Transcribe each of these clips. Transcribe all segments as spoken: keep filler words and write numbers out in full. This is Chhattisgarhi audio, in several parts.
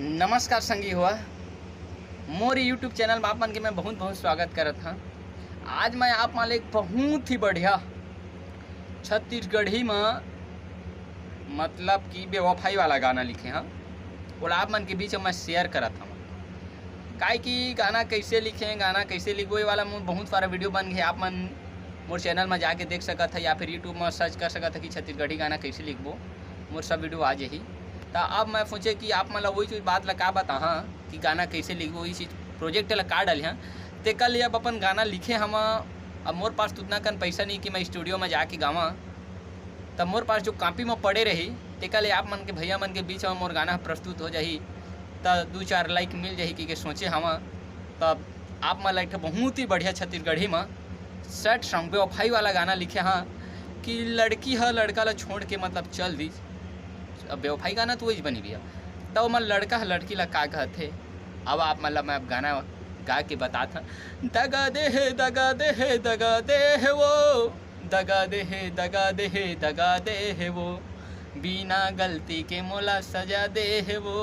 नमस्कार संगी हुआ, मोर YouTube चैनल में आप मन के मैं बहुत बहुत स्वागत करत हां। आज मैं आप मन ल एक बहुत ही बढ़िया छत्तीसगढ़ी में, मतलब कि बेवफाई वाला गाना लिखे हां, ओला आप मन के बीच में मैं शेयर करत हां। काहे कि गाना कैसे लिखे, गाना कैसे लिखबो, ये वाला मोर बहुत सारा वीडियो बन गए, आप मन मोर चैनल में जाके देख सकत है या फिर YouTube में सर्च कर सकत है कि छत्तीसगढ़ी गाना कैसे लिखबो, मोर सब वीडियो आ जाही। त अब मैं सोचे कि आप मन ला वही चीज बात ला का बताहा कि गाना कैसे लिखबो, इस चीज प्रोजेक्ट ला का डालिहा। तेकर लिए अब अपन गाना लिखे हमा। अब मोर पास तो उतना कन पैसा नहीं कि मैं स्टूडियो में जाके गावा, तब मोर पास जो कॉपी में पड़े रही, तेकर ले आप मन के भैया मन के बीच में मोर गाना प्रस्तुत हो जाही, त दू चार लाइक मिल जाही कि के सोचे हवा। तब आप मन ला एक ठो बहुत ही बढ़िया छत्तीसगढ़ी में सैड सॉन्ग बेवफाई वाला गाना लिखे हाँ कि लड़की ह लड़का ला छोड़ के मतलब चल दी। अब बेवफाई गाना तो वही बनी भैया। तब ओमन लड़का ह लड़की ला का कहत हे, अब आप मन ला मैं अब गाना गा के बतात हूँ। दगा दे हे, दगा दे हे, दगा दे हे वो, दगा दे हे, दगा दे हे, दगा दे हे वो, बिना गलती के मोला सजा दे हे वो,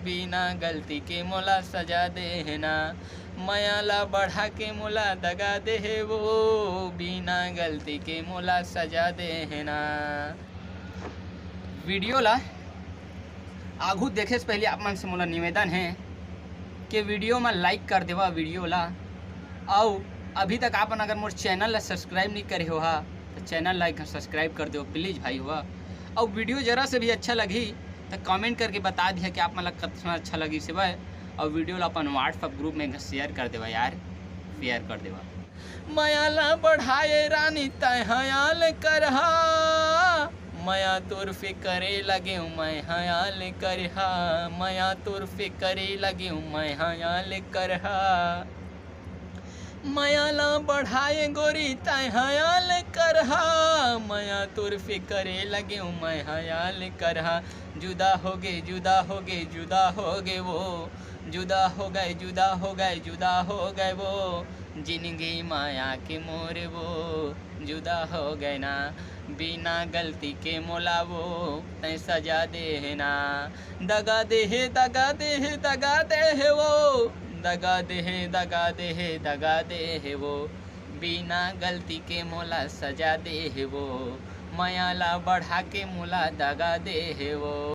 बिना गलती के मोला सजा दे हे ना, मया ला बढ़ा के मोला दगा दे हे वो, बिना गलती के मोला सजा दे हे ना। वीडियो ला आगू देखे से पहले आप मन से मोला निवेदन है कि वीडियो में लाइक कर देवा वीडियो ला। अउ अभी तक आप मन अगर मोर चैनल ला सब्सक्राइब नहीं करे हो हा, तो चैनल ला एक सब्सक्राइब कर दो प्लीज भाई हुआ। अउ वीडियो जरा से भी अच्छा लगी तो कमेंट करके बता दिया कि आप मन ला कतना अच्छा लगी से भाई। और वीडियो ला अपन WhatsApp ग्रुप में शेयर कर देवा यार, शेयर कर देवा। मया ला बढ़ाए रानी तय हयाल करहा, मया तोर फिकरे लगे मैं हयाल करहा, मया तोर फिकरे लगे मैं हयाल करहा। मया ला बढ़ाए गोरी तय हयाल करहा, मया तोर फिकरे लगे मैं हयाल करहा। जुदा हो गे, जुदा हो गे, जुदा हो गे वो, जुदा हो गए, जुदा हो गए, जुदा हो गए वो, जिंदगी माया के मोर वो, जुदा हो गए ना, बिना गलती के मोला वो, तय सजा दे हे ना। दगा दे हे, दगा दे हे, दगा दे हे वो, दगा दे हे, दगा दे हे, दगा दे हे वो, बिना गलती के मोला सजा दे हे वो, मया ला बढ़ा के मोला दगा दे हे वो।